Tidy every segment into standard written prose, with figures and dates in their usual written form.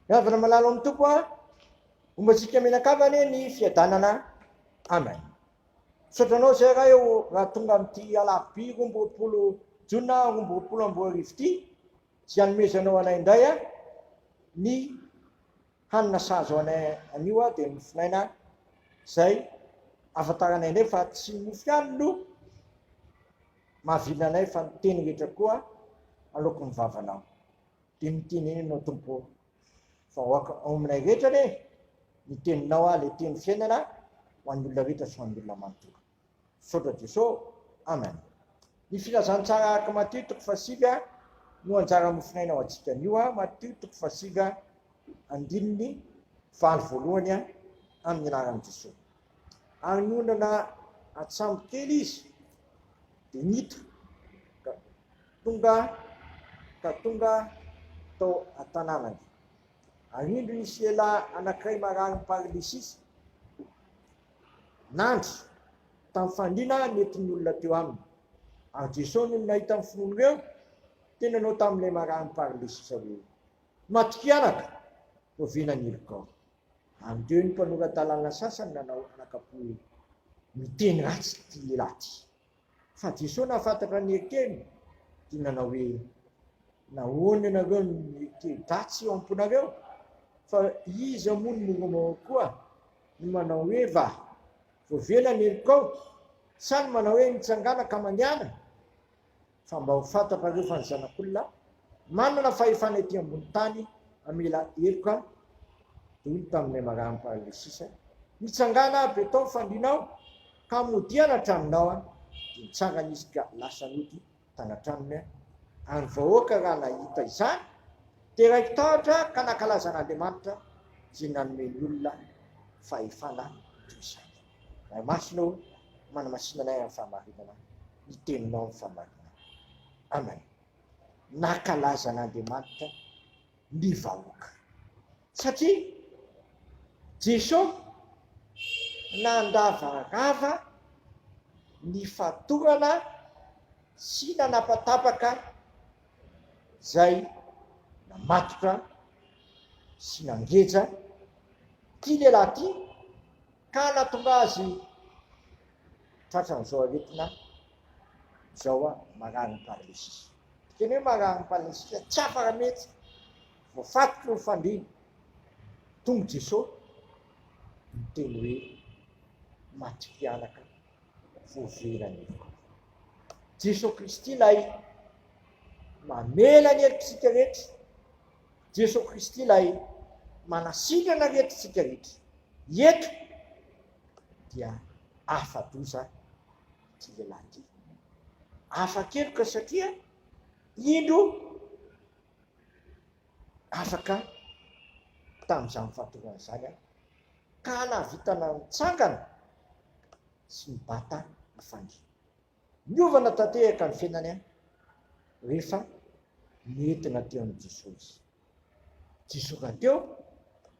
Ry havana malala ao amin'ny Tompo a, homba antsika mianakavy anie ny fiadanana. Amen. Misaotra anao izay Ray ô raha tonga amin'ity alarobia 22 jona 2022 ity, izay hanomezanao anay indray a, ny hanina sahaza ho anay anio a, dia ny mofon'aina izay ahafantaranay indray fa tsy ny mofo ihany no mahavilona anay fa ny teny rehetra koa aloaky ny vavanao. Dia mitenena Ianao Tompo ô, fa ho ao aminay rehetra anie ny teninao aho, ilay teny fiainana ho an'ny olona rehetra sy ho an'ny olona manontolo. Misaotra Jeso. Amen. Ny filazantsara araka Matio toko fahasivy no anjara mofonaina ho antsika anio. Matio toko fahasivy andininy valo voalohany amin'ny anaran'i Jesoa. Ary niondrana an-tsambo kely izy dia nita ka tonga ka tonga tao an-tanànany. Ary indro nisy lehilahy anankiray mararin'ny paralysisa nandry tamin'ny fandriana nentin'ny olona teo aminy. Ary Jesosy nony nahita ny finoan'ireo dia nanao tamin'ilay mararin'ny paralysisa hoe, Matokia anaka, voavela ny helokao. Ary teo ny mpanora-dalàna sasany nanao anakam-po hoe, Miteny ratsy ity lehilahy ity. Fa Jesoa nahafantatra ny eritreriny, dia nanao hoe, Nahoana ianareo no mieritreri-dratsy eo am-ponareo? Fa iza moa no moramora koa, ny manao hoe, Va, voavela ny helokao, sa ny manao hoe, Mitsangàna ka mandehana? Fa mba ho fantatrareo fa ny Zanak'olona manana fahefana ety ambony tany hamela heloka, dia hoy ny tamin'ilay mararin'ny paralysisa, Mitsangàna avy eto amin'ny fandrianao, ka modia any an-tranonao. Dia nitsangana izy ka lasa nody tany an-tranony. Ary ny vahoaka raha nahita izany, dia raiki-tahotra ka nankalaza an'Andriamanitra izay nanome ny olona fahefana toy izany. Ray Masina ô, manamasina anay amin'ny fahamarinana, ny Teninao ny fahamarinana. Amen. Nankalaza an'Andriamanitra ny vahoaka. Satria Jeso nandravarava ny fatorana sy nanapatapaka izay namatotra sy nangeja ity lehilahy ity ka nahatonga azy tratran'izao aretina izao mararin'ny paralysis. Dikany hoe mararin'ny paralysis, tsy afaka mihetsika, voafatotry ny fandriana. Tonga Jesoa niteny hoe matoky anaka voavela ny helokao. Jesoa Kristy ilay mamela ny helokintsika rehetra. Jesoa Kristy ilay manasitrana ny helokintsika rehetra. Eto dia afa-doza ity lehilahy ity. Afa-keloka satria indro afaka tamin'izany fatorana izany aho ka nahavita nitsangana sy nibata ny fandriana. Niovana tanteraka ny fiainany rehefa nentina teo amin'i Jesoa izy. Jesoa rahateo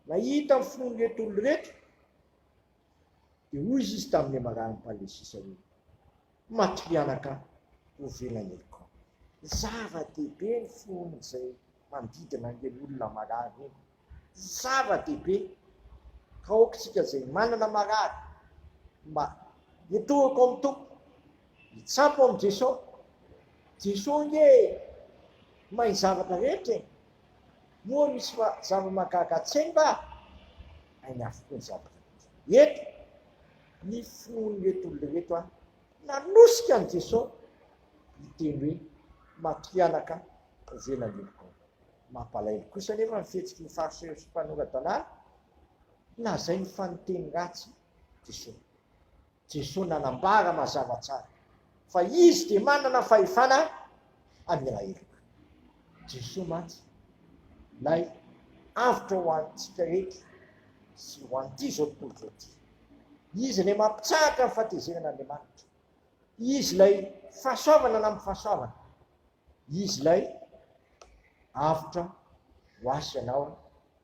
nahita ny finoan'ireto olona ireto dia hoy izy tamin'ny mararin'i Palesisa hoe, Matoria anaka, hovela ny helokao. Zava-dehibe ny finoan'izay manodidina an'ireny olona marary ireny. Zava-dehibe ka aoka isika izay manana marary mba hitoraka ao amin'ny Tompo, hitsabo amin'i Jesoa. Jesoa ange mahay zavatra rehetra e! Moa misy zava-mahagaga tsy hainy va? Hainy avokoa ny zavatra rehetra. Eto, ny finoan'ireto olona ireto an, nanosika an'i Jesoa hiteny hoe, Matokia anaka, hovela ny helokao. Mampalahelo kosa anefa ny fihetsiky ny Fariseo sy mpanora-dalàna, lazainy fa niteny ratsy Jesoa. Jesoa nanambara mazava tsara fa Izy dia manana fahefana hamela heloka. Jesoa mantsy ilay avotra ho antsika rehetra sy ho an'ity izao tontolo izao ity. Izy ilay mampitsahatra ny fahatezeran'Andriamanitra. Izy ilay fahasoavana na amin'ny fahasoavana. Izy ilay avotra ho ahy sy ianao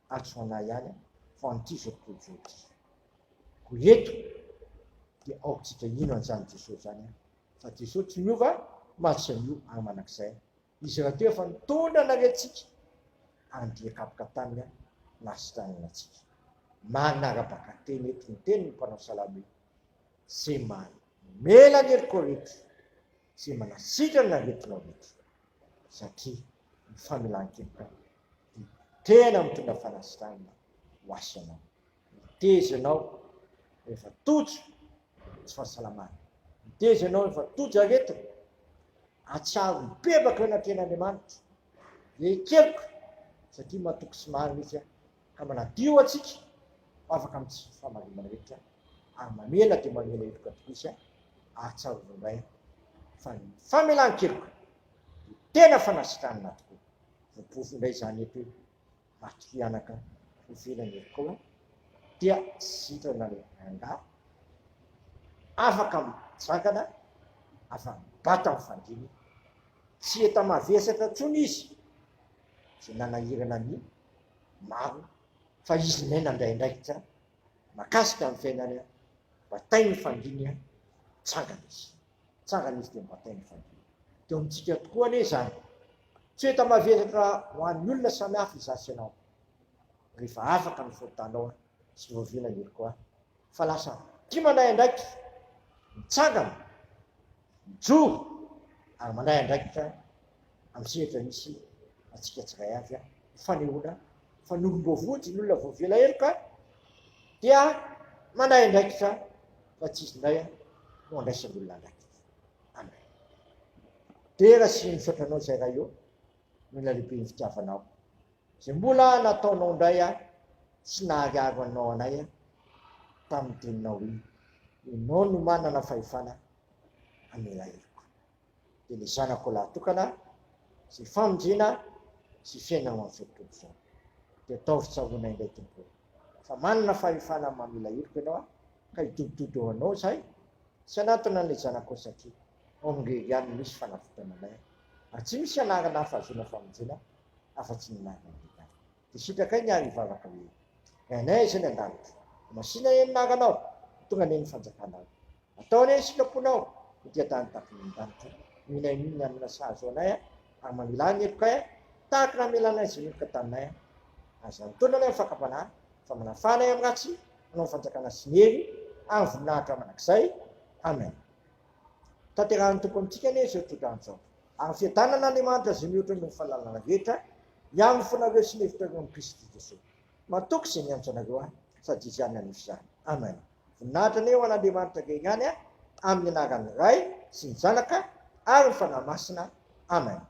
ary tsy ho anay ihany fa ho an'ity izao tontolo izao ity. Koa eto dia aoka isika hino an'izany Jesosy izany fa Jesosy tsy miova maty sy anio ary mandrakizay. Izy rahateo efa nitondra anareo antsika ary nidriakapoka taminy. nahasitranana antsika. Marina ara-bakateny eto ny tenin'ny mpanao salamo hoe, Izay mamela ny helokao rehetra, izay manasitrana ny aretinao rehetra, satria ny famelan-keloka dia tena mitondra fanasitranana ho ahy sy ianao. Miteza ianao rehefa tojo tsy fahasalamana. Miteza ianao rehefa tojo aretina. Atsiaro mibebaka eo anatrehan'Andriamanitra. Ekeloka satria matoky sy marina Izy ka manadio antsika ho afaka amin'ny tsy fahamarinana rehetra ary mamela dia mamela heloka tokoa Izy ary tsarovy indray fa ny famelan-keloka dia tena fanasitranana tokoa. Voaporofo indray izany eto hoe Matokia anaka ho velona ny herikao dia sitrana ilay rangahy, afaka mitsangana, afa mibata ny fandriany, tsy hita mavesatra intsony izy, izay nanahirana ny maro fa izy indray nandray andraikitra makasika ny fiainany, batainy ny fandriany, mitsangana izy. Tsangana izy dia mibatainy fandriana. Teo amintsika tokoa anie izany. Tsy hoe tamavesatra ho an'ny olona samy hafa izaho sy ianao. Rehefa afaka ny fahotanao sy voavela ny helokao fa lasa tia mandray andraikitra, mitsangana, mijoro ary mandray andraikitra amin'ny sehatra misy antsika tsiray avy ho fanehoana fa ny olom-boavonjy, ny olona voavela heloka dia mandray andraikitra fa tsy izy indray no andraisan'ny olona andraikitra. Amen. Dera sy misaotra anao izay Ray ô, noho ny halehiben'ny fitiavanao. Izay mbola nataonao indray ahy sy nahariaro anao anay tamin'ny teninao hoe ianao no manana fahefana hamela heloka. dia ny Zanako lahy tokana sy famonjena sy fiainana ho an'izao tontolo izao. Dia ataovy tsaroana indray Tompo ô, fa manana fahefana mamela heloka Ianao ka hidodododo eo Anao izahay sy hanatona an'ilay Zanakao satria ao amin'ireo ihany no misy fanavotana anay ary tsy misy anarana hafa ahazoana famonjena afa-tsy ny anaran'i Ray. Dia sitrakay ny ary hivavaka hoe, Rainay izay any an-danitra, masìna anie ny anaranao, ho tonga anie ny fanjakanao. Atao anie ny sitraponao ety an-tany tahaka ny any an-danitra. Omena iny ny hanina sahaza ho anay ary mamelà ny helokay tahaka ny namelanay izay meloka taminay. Aza mitondra anay amin'ny fakam-panahy fa manafaha anay amin'ny ratsy, hanao ny fanjakana sy ny hery ary ny voninahitra mandrakizay. Amen. Tanterahin'ny Tompo amintsika anie izao tsodrano izao. Ary ny fiadanan'Andriamanitra izay mihoatra noho ny fahalalana rehetra, hiaro ny fonareo sy ny hevitrareo amin'i Kristy Jesoa. Matoky izay miantso anareo ahy, sady Izy ihany hanefy izany. Amen. Voninahitra anie ho an'Andriamanitra irery ihany, amin'ny anaran'ny Ray sy ny Zanaka ary ny Fanahy Masina. Amen.